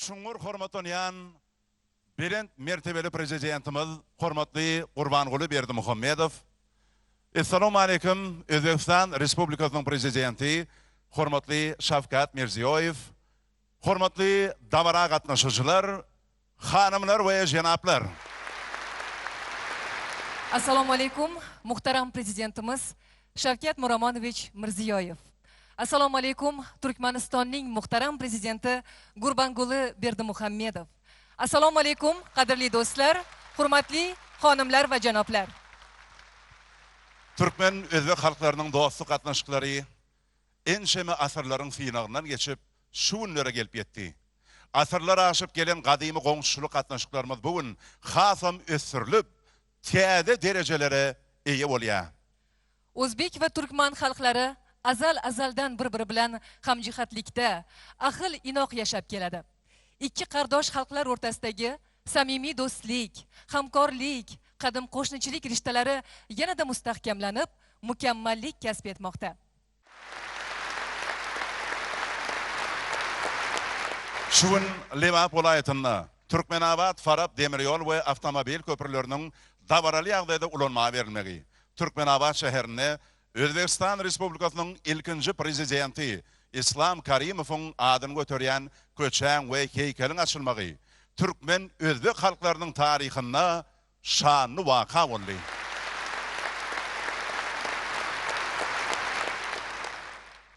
Çuňňur hormatlanýan belent mertebeli Prezidentimiz hormatly Gurbanguly Berdimuhamedow. Essalamu aleýkum, Özbegistan Respublikasynyň Prezidenti hormatly Şawkat Mirziýoýew, hormatly dabara gatnaşyjylar, hanymlar we jenaplar! Assalomu alaykum, muhtaram Prezidentimiz Shavkat Miromonovich Mirziyoyev. Assalomu alaykum, Turkmanistonning muhtaram Prezidenti Gurbanguly Berdimuhamedov. Assalomu alaykum, qadrli do'stlar, hurmatli xonimlar va janoblar. Türkmen özbek halklarynyň dostluk gatnaşyklary ençeme asyrlaryň synagyndan geçip, şu günlere gelip ýetdi. Asyrlar aşyp gelen gadymy goňşuçylyk gatnaşyklarymyz bu gün hasam ösdürilip, täze derejelere eýe bolýar. O'zbek va turkman xalqlari azal-azaldan bir-biri bilan hamjihatlikda, ahil-inoq yashab keladi. Ikki qardosh xalqlar o'rtasidagi samimiy do'stlik, hamkorlik, qadim qo'shnichilik rishtalari yanada mustahkamlanib, mukammallik kasb etmoqda. Şu gün Lebap welaýatynda Türkmenabat, Farap demir ýol we awtomobil köprüleriniň dabaraly ýagdaýda ulanmaga berilmegi, Türkmenabat şäherinde Özbegistan Respublikasynyň ilkinji Prezidenti Islam Karimowyň adyny göterýän köçäň we heýkeliň açylmagy türkmen-özbek halklarynyň taryhynda şanly waka boldy.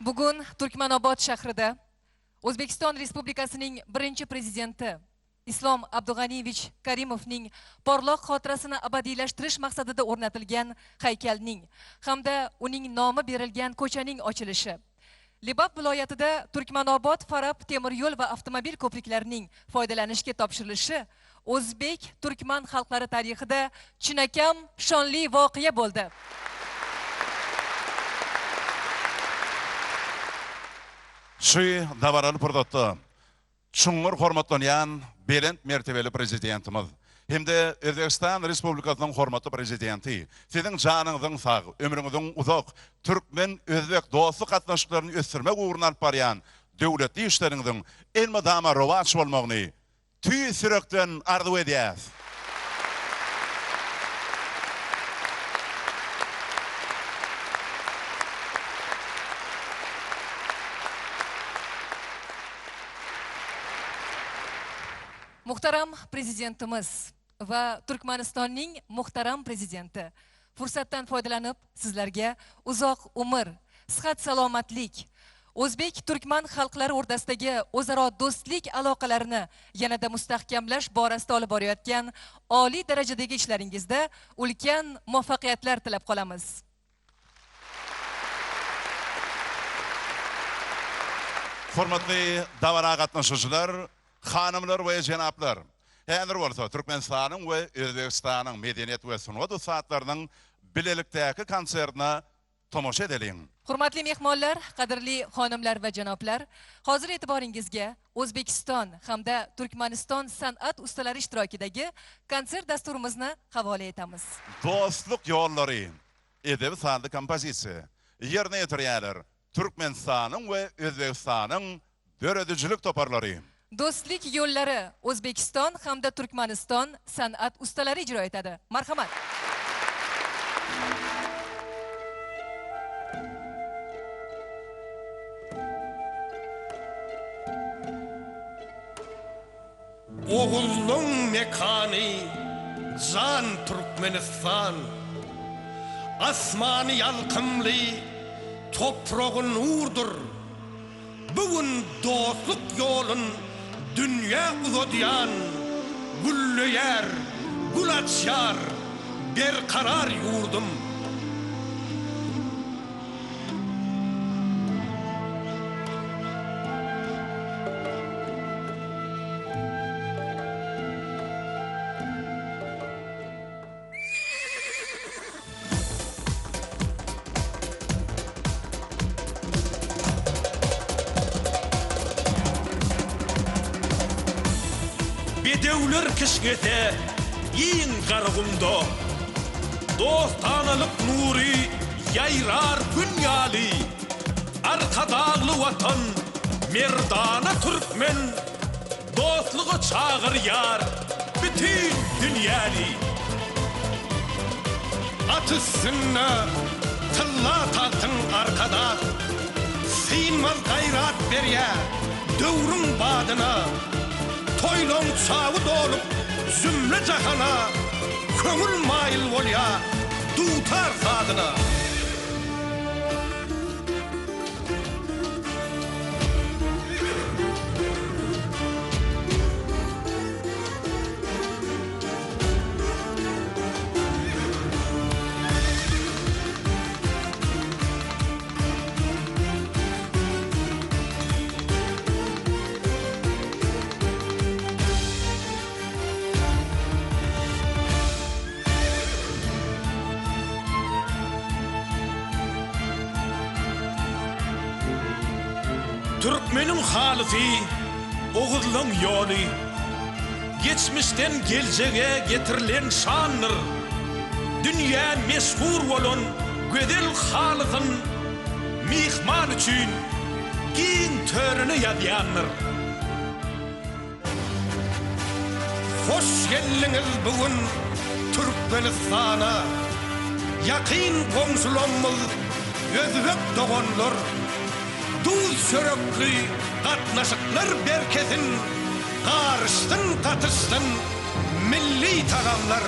Bugun Turkmanobod shahrida O'zbekiston Respublikasining birinchi prezidenti Islom Abdug'aniyevich Karimovning porloq xotirasini abadiylashtirish maqsadida o'rnatilgan haykalning hamda uning nomi berilgan ko'chaning ochilishi, Lebap viloyatida Turkmanobod, Farab temir yo'l va avtomobil ko'priklarining foydalanishga topshirilishi o'zbek turkman xalqlari tarixida chinakam shonli voqea bo'ldi. Şu dabaraly pursatda çuňňur hormatlanýan belent mertebeli Prezidentimiz hem-de Özbegistan Respublikasynyň hormatly Prezidenti, siziň janyňyzyň sag, ömrüňiziň uzak, türkmen-özbek dostluk gatnaşyklaryny ösdürmek ugrunda alyp barýan döwletli işleriňiziň elmydama rowaç bolmagyny tüýs ýürekden arzuw edýäs. Muhtaram Prezidentimiz va Turkmanistonning muhtaram Prezidenti, fursatdan foydalanib sizlarga uzoq umr, sihat salomatlik, o'zbek turkman xalqlari o'rtasidagi o'zaro do'stlik aloqalarini yanada mustahkamlash borasida olib borayotgan oliy darajadagi ishlaringizda ulkan muvaffaqiyatlar tilab qolamiz. Hormatly dabara gatnaşyjylar, hanymlar we jenaplar, häzir bolsa Türkmenistanyň we Özbegistanyň medeniýet we sungat ussatlarynyň bilelikdäki konsertine tomaşa edeliň. Hurmatli mehmonlar, qadrli xonimlar va janoblar, hozir e'tiboringizga O'zbekiston hamda Turkmaniston san'at ustalari ishtirokidagi konsert dasturimizni havola etamiz. Dostluk yo'llari edebi sazly kompozisiýa ýerine ýetirýärler Türkmenistanyň we Özbegistanyň döredijilik toparlary. Do'stlik yo'llari O'zbekiston hamda Turkmaniston san'at ustalari ijro etadi. Marhamat. Oğullun mekany jan Türkmenistan, asmany ýalkymly, topragy nurdur. Bugün dostluk ýolun dünýä uzadýan, gülleýär, gül açýar berkarar ýurdum. Bedewler kişňese giň Garagumda, dostanalyk nury ýaýrar gün ýaly. Arkadagly watan, merdana türkmen, Dostluga çagyrýar bütin dünýäni. At üstünde tylla tagtyň Arkadag. Synmaz gaýrat berýär döwrüň badyna. Toýlaň çawy dolup jümle jahana. Köňül maýyl bolýar dutar sazyna. Türkmeniň halysy Oguzlaň ýoly. Geçmişden geljege getirilen şandyr. Dünýä meşhur bolan gözel halysyn myhman üçin giň törüne ýazýandyr. Hoş geldiňiz bu gün Türkmenistana. Ýakyn goňşularymyz özbek doganlar. Duz çörekli gatnaşyklar berkesin, garyşsyn gatyşsyn milli tagamlar.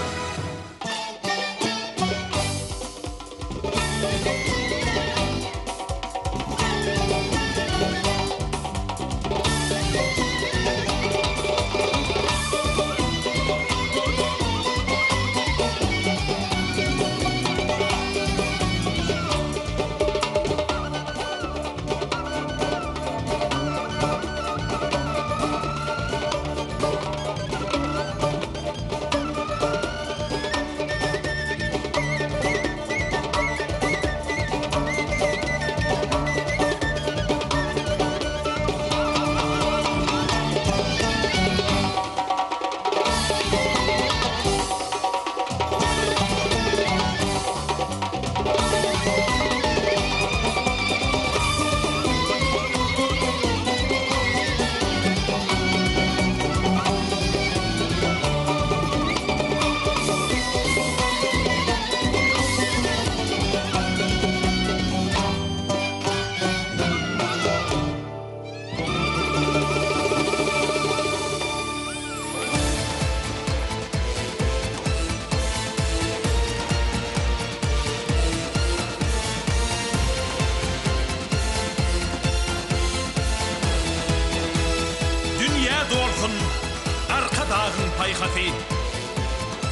Arkadag'ın payhaty.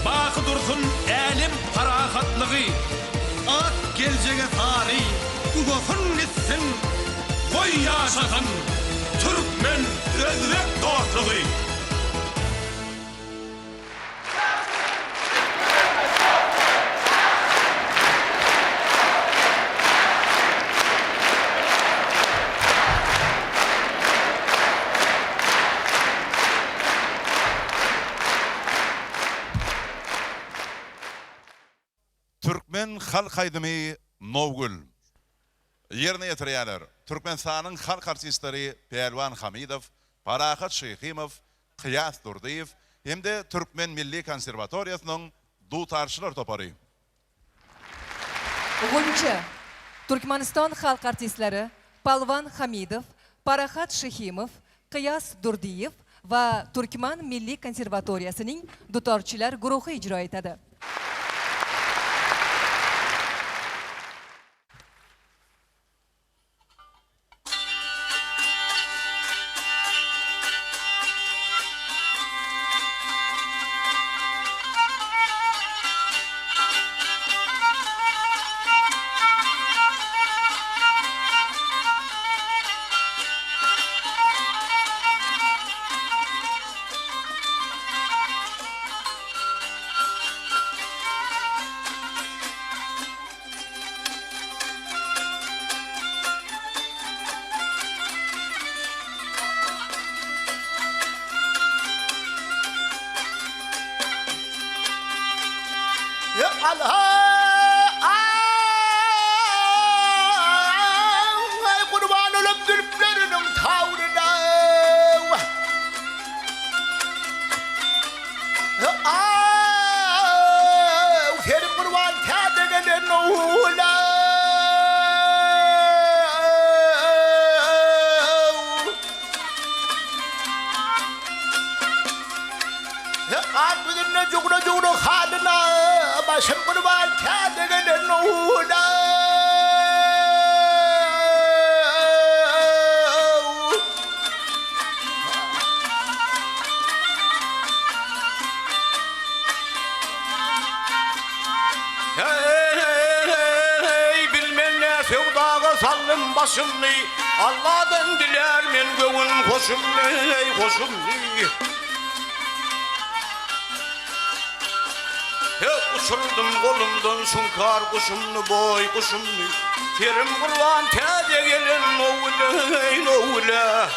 Baky dursun älem parahatlygy. Ak geljege sary uzasyn gitsin. Goý ýaşasyn Türkmen özbek dostlugy. Türkmen halk aýdymy Nowgül. Ýerine ýetirýärler Türkmenistanyň halk artistleri Pälwan Hamidow, Parahat Şyhymow, Kyýas Durdyýew hem-de Türkmen Milli Konserwatoriýasynyň dutarçylar topary. Gunça Türkmenistan halk artistlari Palwan Hamidow, Parahat Şyhymow, Kyýas Durdyýew va Türkmen Milliy Konservatoriyasining dutorchilar guruhi ijro etadi. Jugre jugre halyna, Başym gurban täze gelen owla. Hey, bilmen ne sevdaga sallym başymny, Allahdan diler men göwün hoşumny, hoşumny. Uçurdum kolumdan şunkar kuşumnu boy kuşumnu, Terim kurban täze gelen nowle, nowle.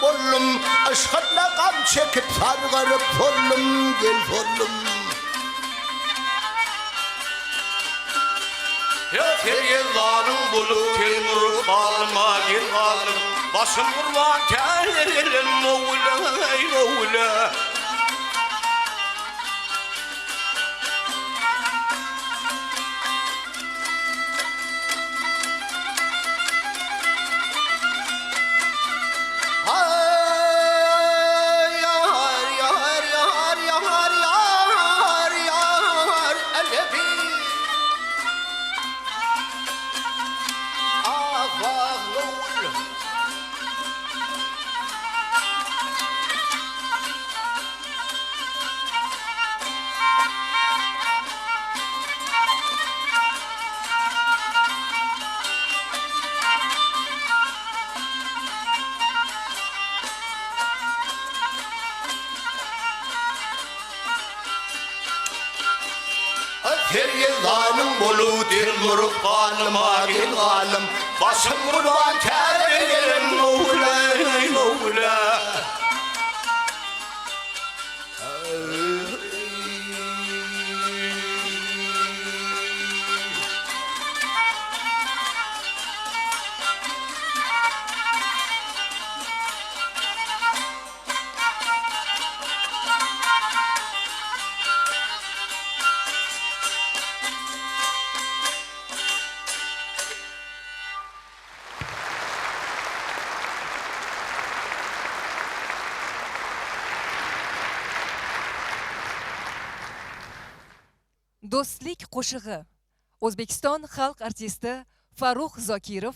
Bollum, aşkına gam çekip sargarıp sollum, gel sollum. Sergezdanın bulup telmurup alıma gel alım, Başım kurban terlerim oğula, oğula. Sergezdanın bolu telmurup alıma gel alım, Başım kurban terlerim oğula, oğula. Do'stlik qo'shig'i. O'zbekiston xalq artisti Farrux Zokirov,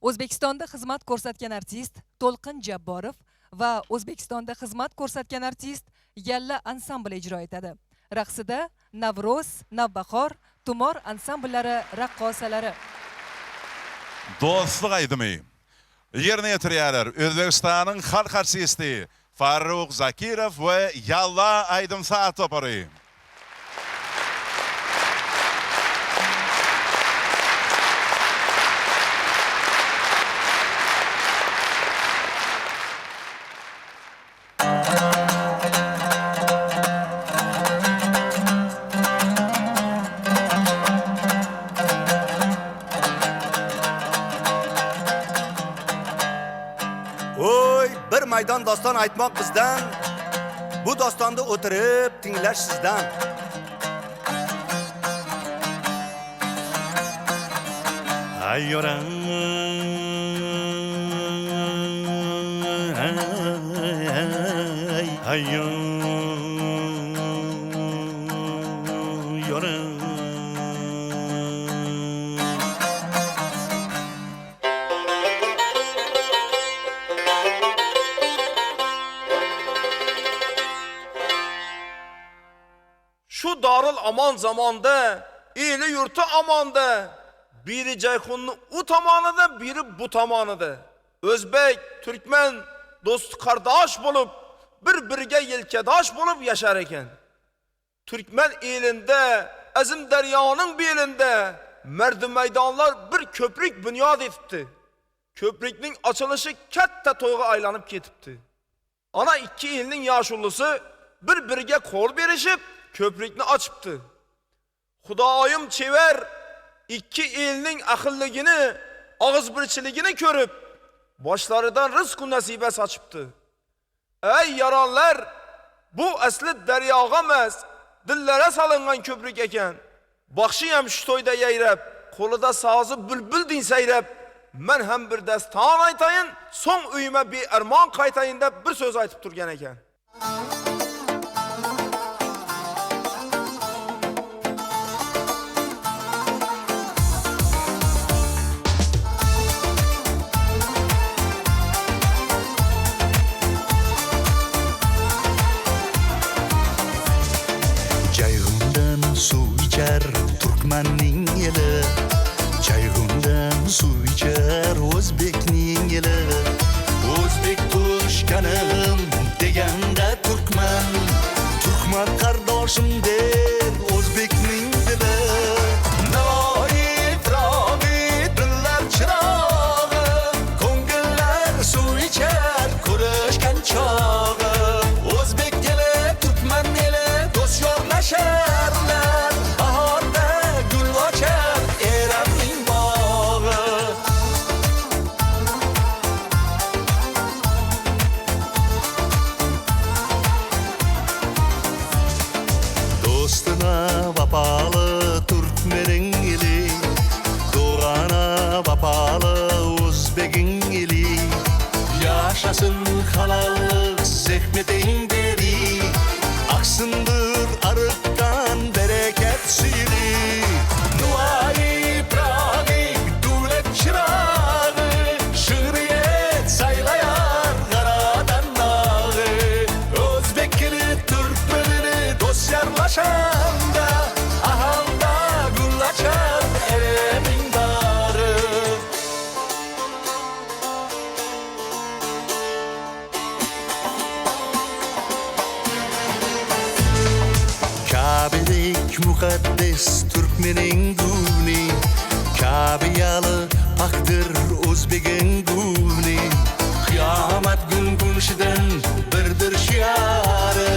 O'zbekistonda xizmat ko'rsatgan artist To'lqin Jabborov va O'zbekistonda xizmat ko'rsatgan artist Yalla ansambli ijro etadi. Raqsida Navro'z, Navbahor, Tumor ansambllari raqqosalari. Do'stlik aydimi yerine yetirýärler O'zbekistonning xalq artisti Farrux Zokirov va Yalla aydym saat topary. Maydon doston aytmoq bizdan, bu dostonni o'tirib tinglash sizdan. Ay yoran, ay yoran. Omon zamonda, eli yurti omonda, biri Jayhunni u tomonida, biri bu tomonida. O'zbek, turkman do'st qardosh bo'lib, bir-biriga yelkadosh bo'lib yashar ekan. Turkman elinde, azim daryoning belinde mardi maydonlar bir ko'prik bunyod etibdi. Ko'prikning ochilishi katta to'yga aylanib ketibdi. Ana ikki elning yoshullusi bir-biriga qo'l berishib ko'prikni ochibdi. Xudoyim chevar ikki elning ahilligini, og'izbirchiligini ko'rib, boshlaridan rizq nasiba sochibdi. Ey yaronlar, bu asli daryoga emas, dillara salingan ko'prik ekan. Baxshi ham shu to'yda yayrab, qo'lida sozi bulbuldin sayrab, men ham bir daston aytayin, so'ng uyima bearmon qaytayin deb bir so'z aytib turgan ekan. Jayhundan suv ichar turkmanning eli, Jayhundan suv ichar o'zbekning eli. O'zbek tushkanim deganda turkman, turkman qardoshim der o'zbekning dili. Navoiy Firobiy dillar chirog'i, ko'ngillar suv ichar ko'rishgan chog'i. O'zbek eli turkman eli do'st yorlasharlar, bahorda gul ochar Eramning bog'i. Do'stina vafoli turkmening eli, do'g'ana vafoli o'zbeging eli. Yashasin halollik zehmeting beri, aqsindir ariqdan barakat sili. Navoiy Firobiy davlat chirog'i, shi'riyat saylayar g'aradan nog'i. O'zbekini turkmanini do'st yarlashanda, ahalda gul ochar Eramning bog'i. Ka'bedek muqaddas turkmening guni, Ka'biyali paqdir o'zbeging guni. Qiyomat gun gunishidan birdir shiari,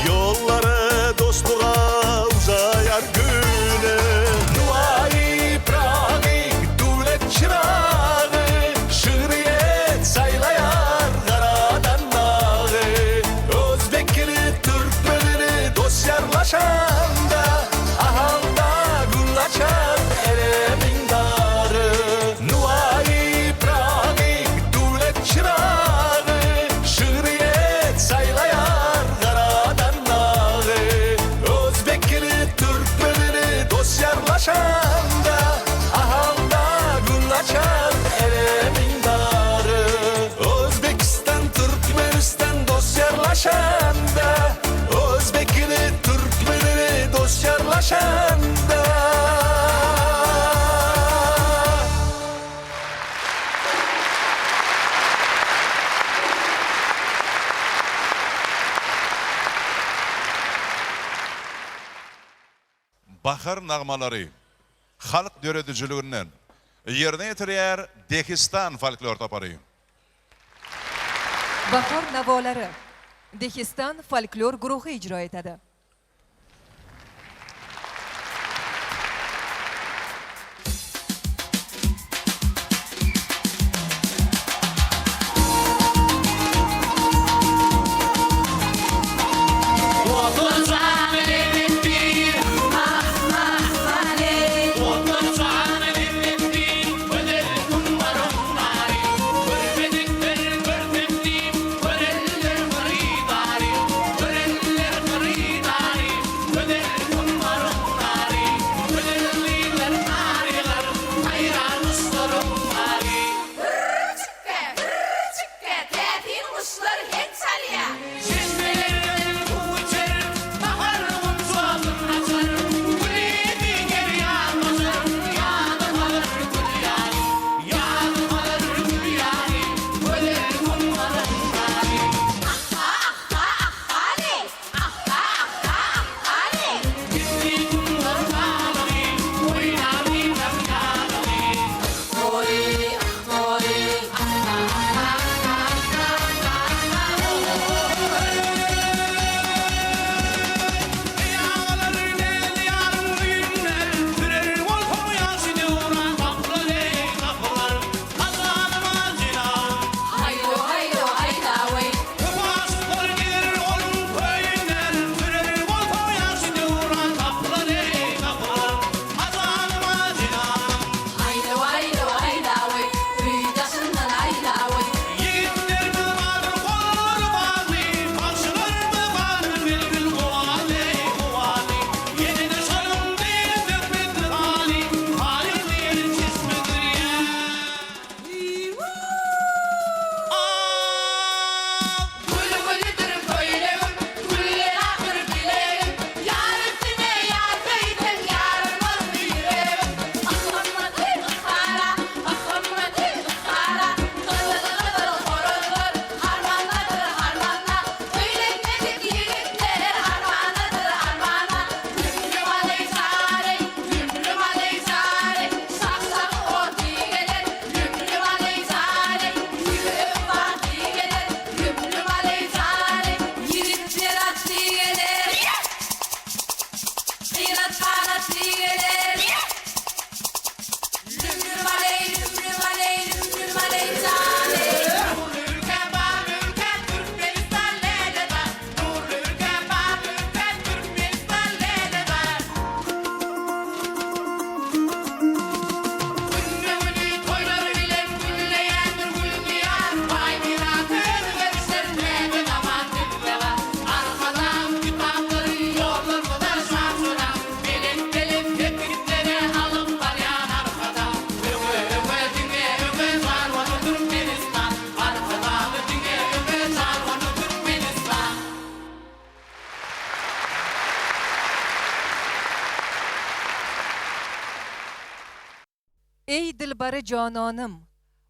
yo'llari do'stlig'a uzayar guni. Navoiy Firobiy davlat chirog'i, shi'riyat saylayar g'aradan nog'i. O'zbekini turkmanini do'st yarlashanda, ahalda gul ochar Eramning bog'i. Navoiy Firobiy davlat chirog'i, shi'riyat saylayar g'aradan nog'i. O'zbekini turkmanini do'st yarlashanda, ahalda gul ochar Eramning bog'i. O'zbekiston Turkmaniston do'st yarlashanda, o'zbekini turkmanini do'st yarlashanda. Bahar nag'malari xalq döredijiliginden yerine yetirýär Dehistan folklor topary. Bahor navolari Dehistan folklor guruhi ijro etadi. Dilbari jononim.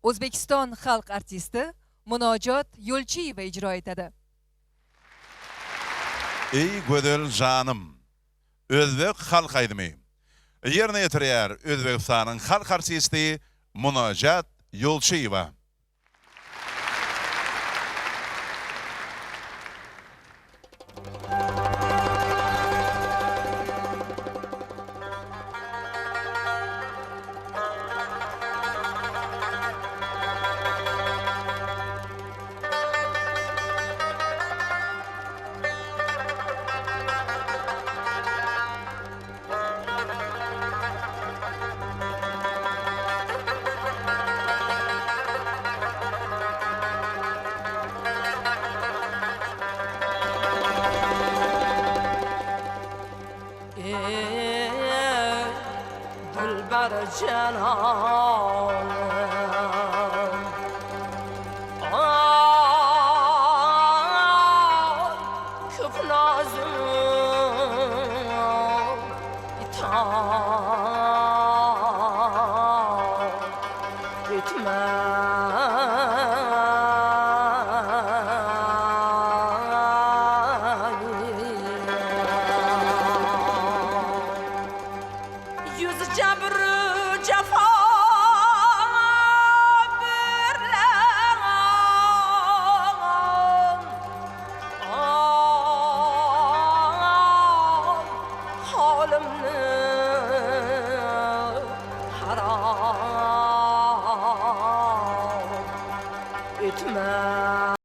O'zbekiston xalq artisti Munojot Yo'lchiyeva ijro etadi. Ey go'zal jonim. O'zbek xalq aýdymy. Ýerine ýetirýär Özbegistanyň xalq artisti Munojat Yo'lchiyeva. Haram etme.